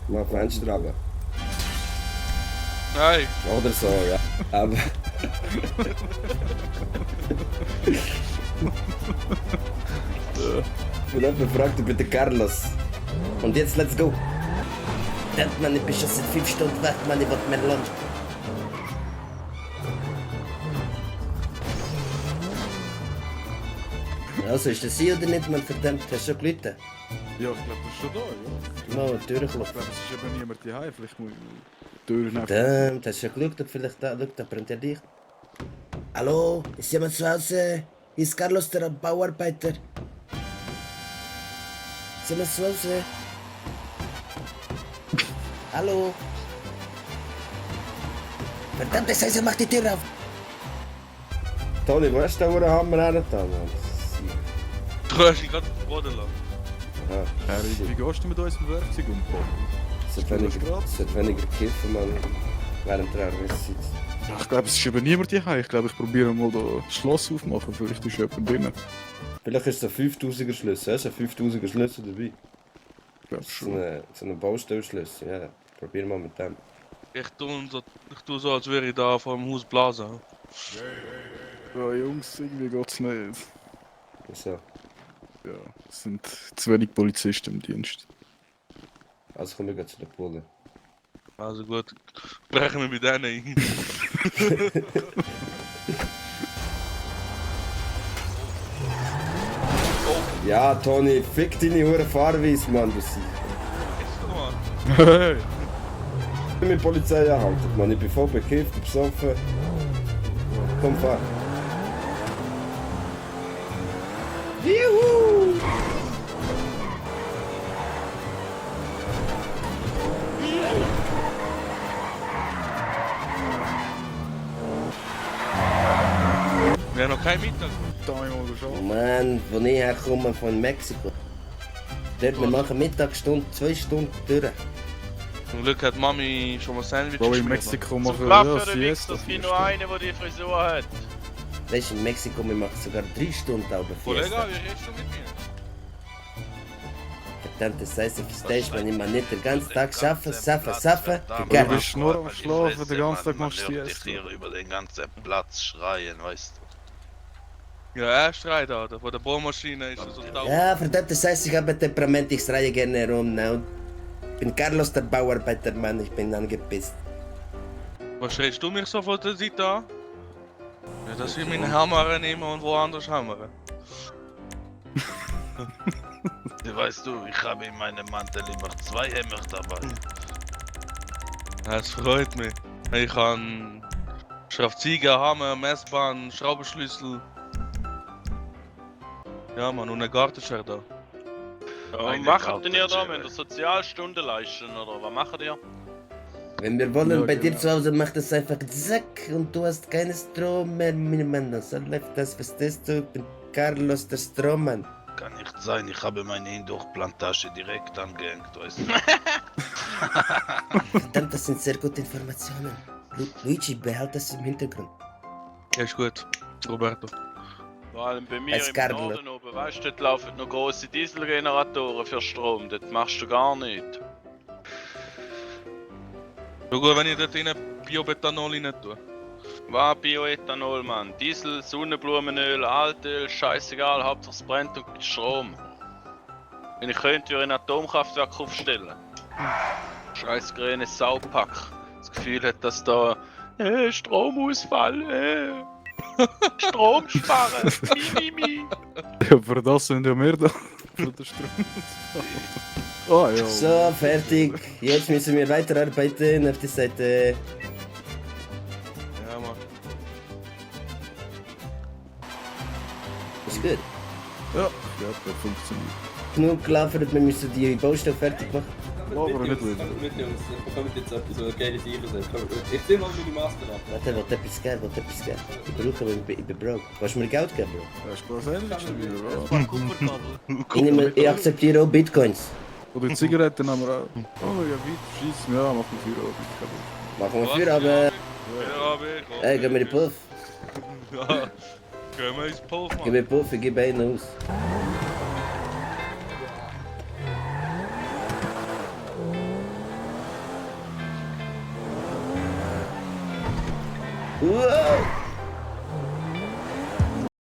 Mach Fenster runter. Nein. Oder so, ja. Aber... Und jemand fragt über den Carlos. Und jetzt let's go. Denkt man, ich bin schon seit 5 Stunden weg, man, ich will mehr Lunch. Also, ist das sie oder nicht, man verdammt, hast du schon gelitten? Ja, ich glaube, das ist schon da, ja. Mal Ich durchklopfen. glaube, es ist eben niemand daheim. Vielleicht muss ich die Tür nach. Verdammt, hast du schon geschaut, ob vielleicht da, schau, da brennt ja Licht. Hallo, ist jemand zu Hause? Hier ist Carlos, der Bauarbeiter. Ist jemand zu Hause? Hallo? Verdammt, das heißt, er macht die Tür auf. Toni, wo hast du den Hammer hergetan? Du hast dich gerade auf den Boden lassen. Ja, Wie gehst du mit unserem Werkzeug um, Paul? es hat weniger kiffen, man, während der Arbeitszeit. Ja, ich glaube, es ist eben niemand daheim. Ich glaube, ich probiere mal das Schloss aufmachen. Vielleicht ist jemand drinnen. Vielleicht ist es ein 5000er Schlüssel, hast du einen 5000er Schlüssel dabei? Ich glaube So schon. einen Baustellschlüssel, ja. Probier mal mit dem. Ich tue so, als wäre ich da vor dem Haus blasen. Ja, Jungs, irgendwie geht's nicht. So, Ja, es sind zu wenig Polizisten im Dienst. also kommen wir gleich zu den Polen. Also gut, brechen wir mit denen ein. Ja, Toni, fick deine hure Fahrweise, Mann, du sie. Hey! Ich bin mit der Polizei angehalten, Mann. Ich bin voll bekifft, besoffen. Komm, fahr. Juhu! Wir haben noch kein Mittag. Da habe ich mal geschaut. Mann, wo ich herkomme, von Mexiko. Dort, wir machen Mittagsstunde, 2 Stunden durch. Zum Glück hat Mami schon mal Sandwich Wo in geschmiert. Mexiko machen Zum wir Kaffee ja oder nichts, Siesta. es gibt nur einen, der die Frisur hat. Weißt du, in Mexiko, wir machen sogar 3 Stunden aber Kollege, Fiesta. wie redest du mit mir? Verdammt, das heisst, ich verstehst, wenn ich mal nicht den ganzen Tag arbeite, Du geil. bist nur am Schlafen, den ganzen Tag machst du dich Siesta. hier über den ganzen Platz schreien, weißt du. Ja, er schreit, Alter. Von der Bohrmaschine ist er so taub. Ja, verdammt, das heißt, ich habe Temperament, ich schreie gerne herum. Ne? Ich bin Carlos, der Bauarbeiter, Mann, ich bin angepisst. Was schreist du mich so von der Seite an? Ja, dass ich meinen Hammer nehme und woanders hammere. Weißt du, ich habe in meinem Mantel immer 2 Hämmer dabei. Das freut mich. Ich kann Schraubzieher, Hammer, Messbahn, Schraubenschlüssel. Ja, Mann, und eine Gartenschere da. Was Eine macht denn ihr da? Gartenschere. Wenn ihr Sozialstunden leisten oder was macht ihr? Wenn wir wollen, Ja, bei dir genau. zu Hause macht es einfach zack und du hast keinen Strom mehr, mein Mann. So läuft das, verstehst du? Ich bin Carlos, der Strommann. Kann nicht sein, ich habe meine Indurchplantage direkt angehängt, weißt du. Verdammt, das sind sehr gute Informationen. Luigi, behalte das im Hintergrund. Ja, ist gut. Roberto. Vor allem bei mir Als im Carlo. Norden oben, weißt du, dort laufen noch grosse Dieselgeneratoren für Strom, das machst du gar nicht. So gut, wenn ich dort rein Biobetanol rein tue. Was Bioethanol, Mann? Diesel, Sonnenblumenöl, Altöl, scheißegal, Hauptsache es brennt und gibt Strom. Wenn ich könnte, würde ich ein Atomkraftwerk aufstellen. Scheiß grünes Saupack. Das Gefühl hat, dass da Stromausfall, Strom sparen, mi. Ja, für das sind ja wir da. Für den Strom. Ah ja. So, fertig. Jetzt müssen wir weiterarbeiten auf die Seite. Ja, Mann. Ist gut. Ja, das funktioniert. Genug gelaufen, wir müssen die Baustelle fertig machen. Aber nicht wieder. Mit Jungs, ich bekomme jetzt etwas, was geile Sachen sind. Ich zieh mal meine Maske ab. Warte, ich will etwas geben, Ich brauche, ich bin broke. Kannst du mir Geld geben, Bro? Hast du ein Sandwich dabei, oder? Ich akzeptiere auch Bitcoins. Oder Zigaretten haben wir auch. Oh ja, weit, schießen, ja, machen wir Feierabend. Machen wir für, aber... Ja, Ey, gib mir den Puff. Ja, gehen wir ins Puff, Gib Mann. mir den Puff, ich gebe einen aus. Wow.